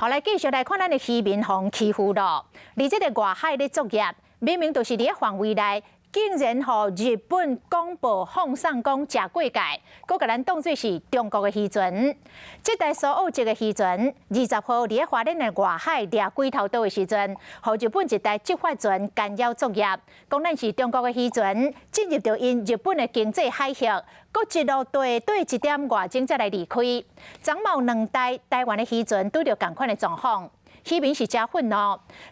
好，來繼續來看咱的漁民予欺負囉。佇這个外海咧作業，明明就是佇咧範圍內，竟然予日本廣播放送講食過界，閣共咱當做是中國的漁船。這台蘇澳籍的漁船，20號佇咧花蓮的外海掠鬼頭刀的時陣，予日本一台執法船干擾作業，講咱是中國的漁船，進入著𪜶日本的經濟海域，閣一路綴綴一點外鐘才來離開。昨嘛有兩台台灣的漁船拄著仝款的狀況。漁民是誠憤怒，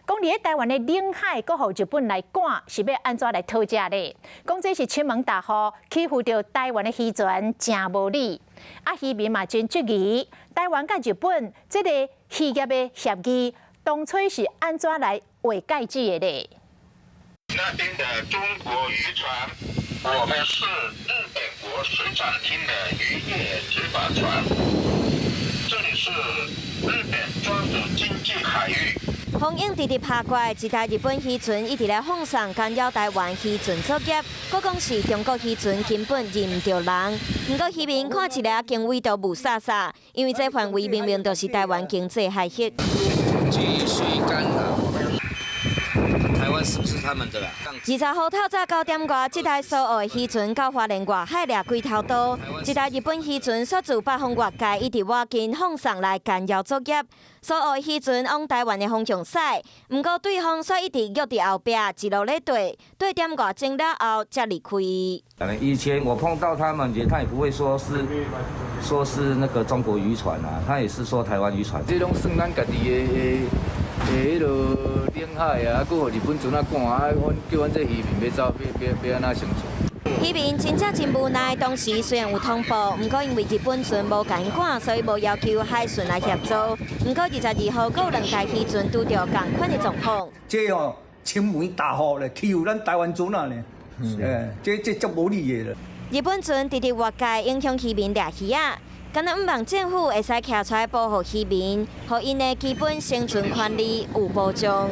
講佇咧台灣的領海，閣予日本來趕，是欲按怎來討食咧？講這是侵門踏戶，欺負著台灣的漁船，誠無理。啊，漁民嘛真質疑，台灣佮日本這个漁業的協議，當初是按怎來畫界址的咧？那邊的中國漁船，我們是日本國水產廳的漁業執法船，這裡是日本專屬經濟海域。風湧直直拍過來，一台日本漁船一直咧放送干擾台灣漁船作業，閣講是中國漁船根本認毋著人。毋過漁民看起來驚畏都霧煞煞，因為這範圍明明就是台灣經濟海域。繼續干擾。台灣是不是他們的啦？20號透早9點外，這台蘇澳的漁船到花蓮外海掠鬼頭刀，一台日本漁船煞自北方越界，一直倚近放送來干擾作業。蘇澳漁船往台灣的方向駛，毋過對方煞一直約佇後壁，一路咧綴，綴點外鐘了後才離開。以前我碰到他們，他也不會說是那個中國漁船啊，他也是說台灣漁船。這攏算咱家己的的彼落領海啊，閣予日本船仔趕啊，阮叫阮這漁民欲走，欲欲欲按怎生存？漁民真正真無奈，當時雖然有通報，毋過因為日本船無共𪜶趕，所以無要求海巡來協助。毋過22號，閣有兩台漁船拄著仝款的狀況。這吼侵門踏戶咧，欺負咱台灣船仔呢，欸，這足無理的啦。日本船直直越界，影響漁民掠魚仔。敢若毋望政府會使徛出來保護漁民，予𪜶的基本生存權利有保障。